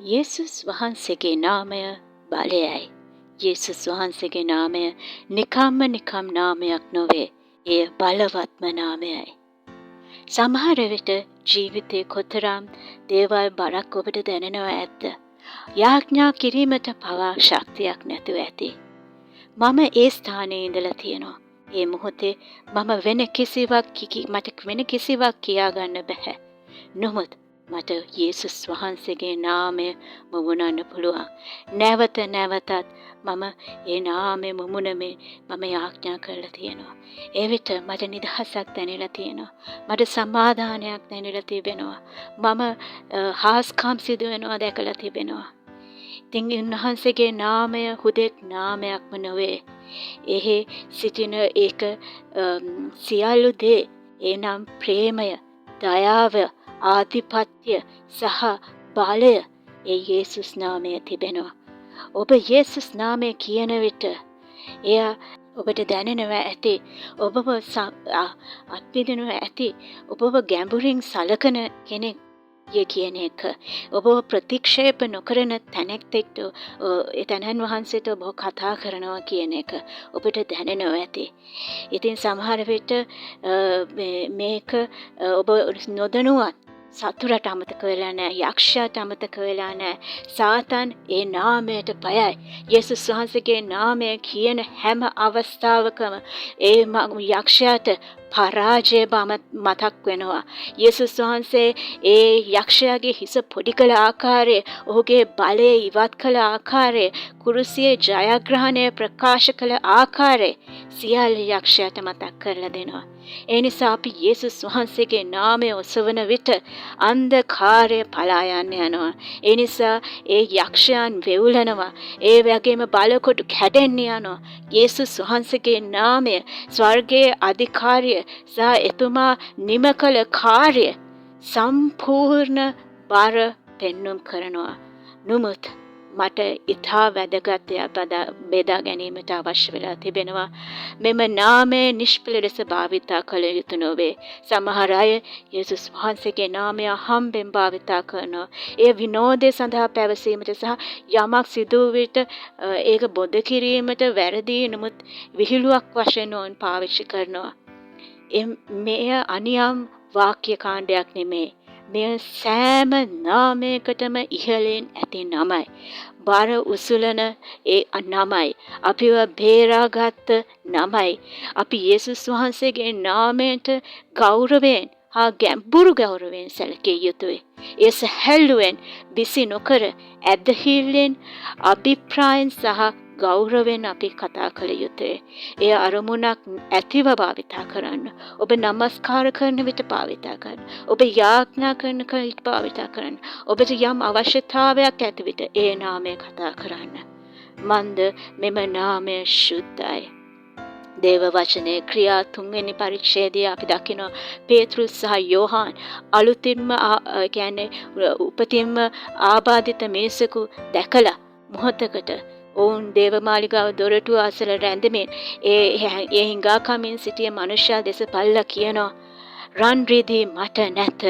යේසුස් වහන්සේගේ නාමය බලයයි. යේසුස් වහන්සේගේ නාමය නිකම්ම නිකම් නාමයක් නොවේ. එය බලවත්ම නාමයයි. සමහර විට ජීවිතේ කොතරම් දේවල් බරක් ඔබට දැනෙනවා ඇද්ද? යාඥා කිරීමට පවා ශක්තියක් නැතුව ඇති. මම ඒ ස්ථානයේ ඉඳලා තියෙනවා. ඒ මොහොතේ මම වෙන කිසිවක් මට වෙන කිසිවක් කියා ගන්න බැහැ. නමුත් මට යේසුස් වහන්සේගේ නාමය මුමුණන්න පුළුවන්. නැවත නැවතත් මම ඒ නාමය මුමුණමින් මම යාඥා කරලා තියෙනවා. ඒ විට මට නිදහසක් දැනිලා තියෙනවා. මට සමාදානයක් දැනිලා තිබෙනවා. මම හාස්කම් සිදු වෙනවා දැකලා තිබෙනවා. ඉතින් උන්වහන්සේගේ නාමය හුදෙක් නාමයක්ම නොවේ. එහි සිටින ඒක සියලු දේ, එනම් ප්‍රේමය, දයාව, ආධිපත්‍ය සහ බලය ඒ යේසුස් නාමය තිබෙනවා. ඔබ යේසුස් නාමය කියන විට එය ඔබට දැනෙනවා ඇති, ඔබව අත්විඳිනවා ඇති, ඔබව ගැඹුරින් සලකන කෙනෙක් ය කියන එක. ඔබව ප්‍රතික්ෂේප නොකරන තැනෙක්ට ඒ තැනන් වහන්සේට ඔබ කතා කරනවා කියන එක ඔබට දැනෙනවා ඇති. ඉතින් සමහර විට මේක ඔබ නොදැනුවත් සතුරට අමතක වෙලා නෑ, යක්ෂයාට අමතක වෙලා නෑ. සාතන් ඒ නාමයට බයයි. යේසුස් වහන්සේගේ නාමය කියන හැම අවස්ථාවකම ඒ යක්ෂයාට පරාජය මතක් වෙනවා. යේසුස් වහන්සේ ඒ යක්ෂයාගේ හිස පොඩි කළ ආකාරය, ඔහුගේ බලය ඉවත් කළ ආකාරය, කුරුසියේ ජයග්‍රහණය ප්‍රකාශ කළ ආකාරය සියල්ල යක්ෂයාට මතක් කරලා දෙනවා. ඒ නිසා අපි යේසුස් වහන්සේගේ නාමය ඔසවන විට අන්ධකාරය පලා යන්න යනවා. ඒ නිසා ඒ යක්ෂයන් වෙවුලනවා. ඒ වගේම බලකොටු කැඩෙන්න යනවා. යේසුස් වහන්සේගේ නාමය ස්වර්ගයේ අධිකාරිය සහ එතුමා නිම කළ කාර්ය සම්පූර්ණ බර පෙන්නුම් කරනවා. නමුත් මට ඉතා වැදගත් දෙයක් බෙදා ගැනීමට අවශ්‍ය වෙලා තිබෙනවා. මෙම නාමය නිෂ්ඵල ලෙස භාවිතා කළ යුතු නොවේ. සමහර අය යේසුස් වහන්සේගේ නාමය හම්බෙන් භාවිතා කරනවා. එය විනෝදය සඳහා පැවසීමට සහ යමක් සිදු වූ විට ඒක බොඳ කිරීමට වැරදි නමුත් විහිළුවක් වශයෙන් ඔවුන් පාවිච්චි කරනවා. මෙය අනියම් වාක්‍ය කාණ්ඩයක් නෙමේ. මෙය සෑම නාමයකටම ඉහළින් ඇති නමයි. බර උසුලන ඒ නමයි. අපිව බේරාගත්ත නමයි. අපි යේසුස් වහන්සේගේ නාමයට ගෞරවයෙන් හා ගැඹුරු ගෞරවයෙන් සැලකිය යුතුයි. එය සැහැල්ලුවෙන් බිසි නොකර ඇදහිල්ලෙන්, අභිප්‍රායෙන් සහ ගෞරවයෙන් අපි කතා කළ යුතුයි. එය අරමුණක් ඇතිව භාවිතා කරන්න. ඔබ නමස්කාර කරන විට භාවිතා කරන්න. ඔබ යාඥා කරන විට භාවිතා කරන්න. ඔබට යම් අවශ්‍යතාවයක් ඇති විට ඒ නාමය කතා කරන්න. මන්ද මෙම නාමය ශුද්ධයි. දේව වචනයේ ක්‍රියා 3වෙනි පරිච්ඡේදය අපි දකිනවා පේතෘස් සහ යෝහාන් අලුතින්ම කියන්නේ උපතින්ම ආබාධිත මිනිසෙකු දැකලා මොහොතකට ඔවුන් දේවමාලිගාව දොරටුව අසල රැඳෙමින් ඒ ඒ හිඟාකමින් සිටිය මනුෂ්‍යයා දෙස බලලා කියනවා, රන් රිදී මට නැත,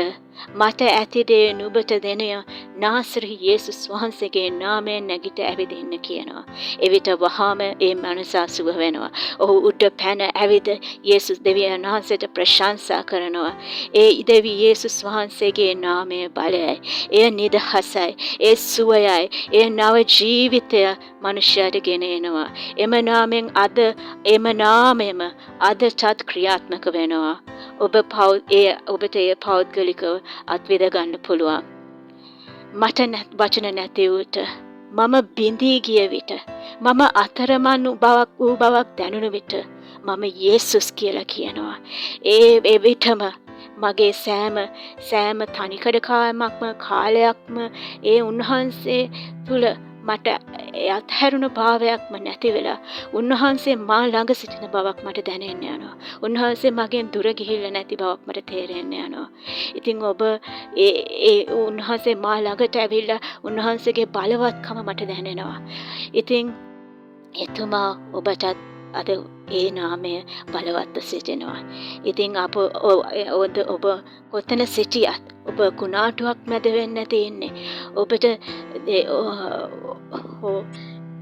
මට ඇති දේ නුඹට දෙනය, නාසරි යේසුස් වහන්සේගේ නාමයෙන් නැගිට ඇවිදින්න කියනවා. එවිට වහාම ඒ මනුසා සුව වෙනවා. ඔහු උඩ පැන ඇවිද යේසුස් දෙවියන් වහන්සේට ප්‍රශංසා කරනවා. ඒ දෙවි යේසුස් වහන්සේගේ නාමය බලයයි. එය නිදහසයි. ඒ සුවයයි. එය නව ජීවිතය මනුෂ්‍යයාට ගෙන එනවා. එම නාමයෙන් අද එම නාමයම අදටත් ක්‍රියාත්මක වෙනවා. ඔබ ඒ ඔබට එය පෞද්ගලිකව අත්විඳ ගන්න පුළුවන්. මට වචන නැති වූට, මම බිඳී ගිය විට, මම අතරමං වූ බවක් දැනුණු විට මම යේසුස් කියලා කියනවා. ඒ ඒ විටම මගේ සෑම සෑම තනිකඩකමක්ම කාලයක්ම ඒ උන්වහන්සේ තුළ මට අත්හැරුණු භාවයක්ම නැති වෙලා උන්වහන්සේ මා ළඟ සිටින බවක් මට දැනෙන්න යනවා. උන්වහන්සේ මගෙන් දුර ගිහිල්ලා නැති බවක් මට තේරෙන්න යනවා. ඉතින් ඔබ ඒ ඒ උන්වහන්සේ මා ළඟට ඇවිල්ලා උන්වහන්සේගේ බලවත්කම මට දැනෙනවා. ඉතින් එතුමා ඔබටත් අද ඒ නාමය බලවත්ව සිටිනවා. ඉතින් අප ඔබ කොතන සිටියත් ඔබ කුණාටුවක් මැද වෙන්න තියෙන්නේ.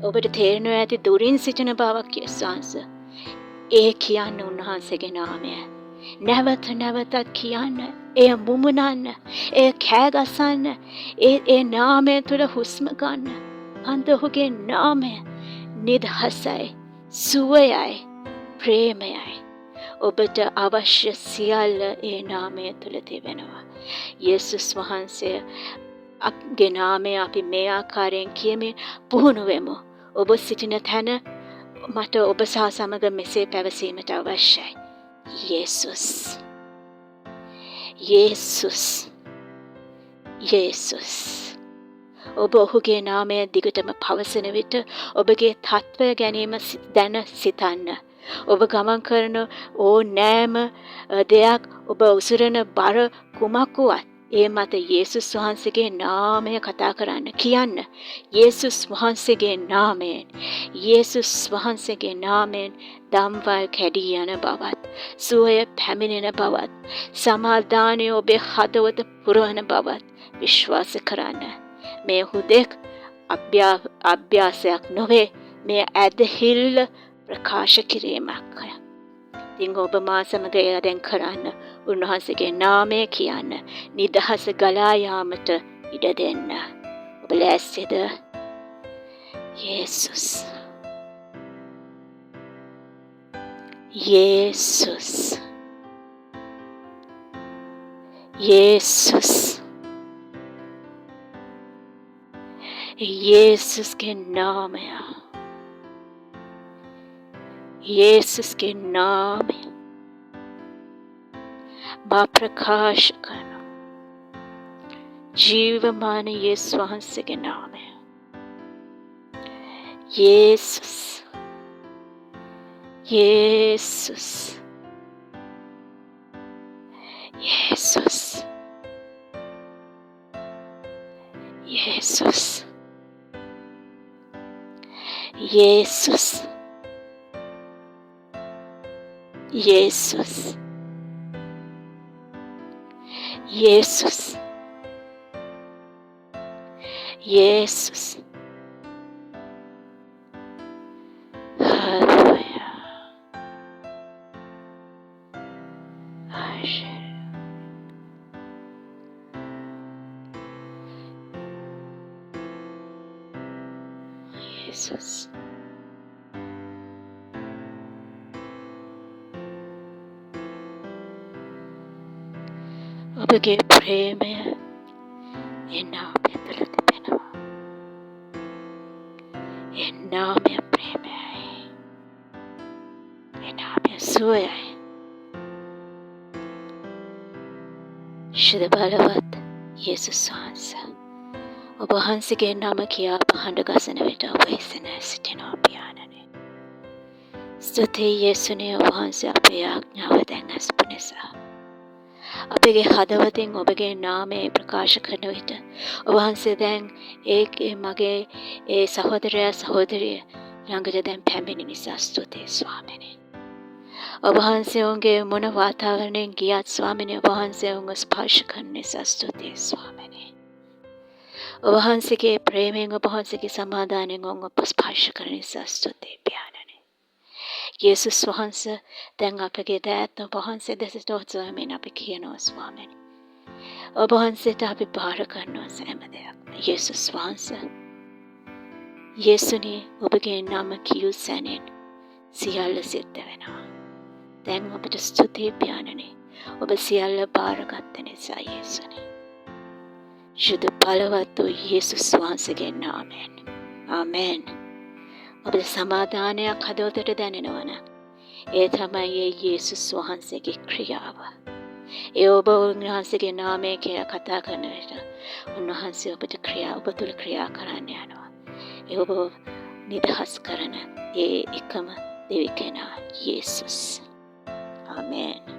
ඔබට තේරෙනවා ඇති දුරින් සිටින බවක් යේසුස් වහන්සේ. ඒ කියන්න උන්වහන්සේගේ නාමය. නැවත නැවතත් කියන්න, එය මුමුණන්න, එය කෑගසන්න, ඒ නාමය තුළ හුස්ම ගන්න. අන්ත ඔහුගේ නාමය නිදහසයි, සුවයයි, ප්‍රේමයයි. ඔබට අවශ්‍ය සියල්ල ඒ නාමය තුළ තිබෙනවා. යේසුස් වහන්සේගේ නාමය අපි මේ ආකාරයෙන් කියමින් පුහුණු වෙමු. ඔබ සිටින තැන මට ඔබ සහ සමග මෙසේ පැවසීමට අවශ්‍යයි. යේසුස්, යේසුස්, යේසුස්. ඔබ ඔහුගේ නාමය දිගටම පවසන විට ඔබගේ තත්ත්වය ගැනීම දැන සිතන්න. ඔබ ගමන් කරන ඕනෑම දෙයක්, ඔබ උසුරන බර කුමක් වුවත් ඒ මත යේසුස් වහන්සේගේ නාමය කතා කරන්න කියන්න. යේසුස් වහන්සේගේ නාමයෙන්, යේසුස් වහන්සේගේ නාමයෙන් දම්වල් කැඩී යන බවත්, සුවය පැමිණෙන බවත්, සමාදානය ඔබේ හදවත පුරවන බවත් විශ්වාස කරන්න. මේ හුදෙක් අභ්‍යාසයක් නොවේ, මේ ඇදහිල්ල ප්‍රකාශ කිරීමක්. ඉතින් ඔබ මා සමග එය දැන් කරන්න. උන්වහන්සේගේ නාමය කියන්න. නිදහස ගලා යාමට ඉඩ දෙන්න. ඔබ ලෑස්තිද? යේසුස්, යේසුස්, යේසුස්, යේසුස්ගේ නාමය, යේසුස්ගේ නාමය මා ප්‍රකාශ කරනවා. ජීවමාන යේසුස් වහන්සේගේ නාමය. යේසුස්, යේසුස්, යේසුස්, යේසුස්, යේසුස්, යේසුස්, යේසුස්, යේසුස්. හල්ලෙලූයා. යේසුස්. ඔබගේ ප්‍රේමය ඒ නාමය තුළ තිබෙනවා. ඒ නාමය ප්‍රේමයයි. ඒ නාමය සුවයයි. ශුද්ධ බලවත් යේසුස් වහන්සේ, ඔබ වහන්සේගේ නම කියා පහඬ ගසන විට ඔබ එසෙන සිටිනවා පියාණනි. ස්තුතියි යේසුනේ, ඔබ වහන්සේ අපේ ආඥාව දැන් අස්පු නිසා. අපගේ හදවතින් ඔබගේ නාමය ප්‍රකාශ කරන විට ඔබ වහන්සේ දැන් ඒකේ මගේ ඒ සහෝදරයා සහෝදරිය ළඟට දැන් පැමිණි නිසා ස්තුතියි ස්වාමිනේ. ඔබ වහන්සේ ඔවුන්ගේ මොන වාතාවරණයෙන් ගියත් ස්වාමිනේ, ඔබ වහන්සේ ඔවුන්ව ස්පර්ශ කරන නිසා ස්තුතියි ස්වාමිනේ. ඔබ වහන්සේගේ ප්‍රේමයෙන්, ඔබ වහන්සේගේ සමාදානයෙන් ඔවුන්ව ස්පර්ශ කරන නිසා ස්තුතියි පියාණනි. යේසුස් වහන්සේ දැන් අපගේ දෑත් ඔබ වහන්සේ දෙසට ඔසවමින් අපි කියනවා ස්වාමිනේ, ඔබ වහන්සේට අපි භාර කරනවා සෑම දෙයක්ම. යේසුස් වහන්සේ, යේසුනි, ඔබගේ නම කියූ සැනින් සියල්ල සිද්ධ වෙනවා. දැන් ඔබට ස්තුතියි පියාණනි, ඔබ සියල්ල භාරගත්ත නිසා යේසුනි. ශුද්ධ බලවත් වූ යේසුස් වහන්සේගේ නාමයෙන්. ආමෙන්. ඔබට සමාදානයක් හදවතට දැනෙනවා නම් ඒ තමයි ඒ යේසුස් වහන්සේගේ ක්‍රියාව. ඒ ඔබ උන්වහන්සේගේ නාමය කියලා කතා කරන විට උන්වහන්සේ ඔබට ක්‍රියා, ඔබ තුළ ක්‍රියා කරන්න යනවා. ඒ ඔබ නිදහස් කරන ඒ එකම දෙවි කෙනා යේසුස්. ආමෙන්.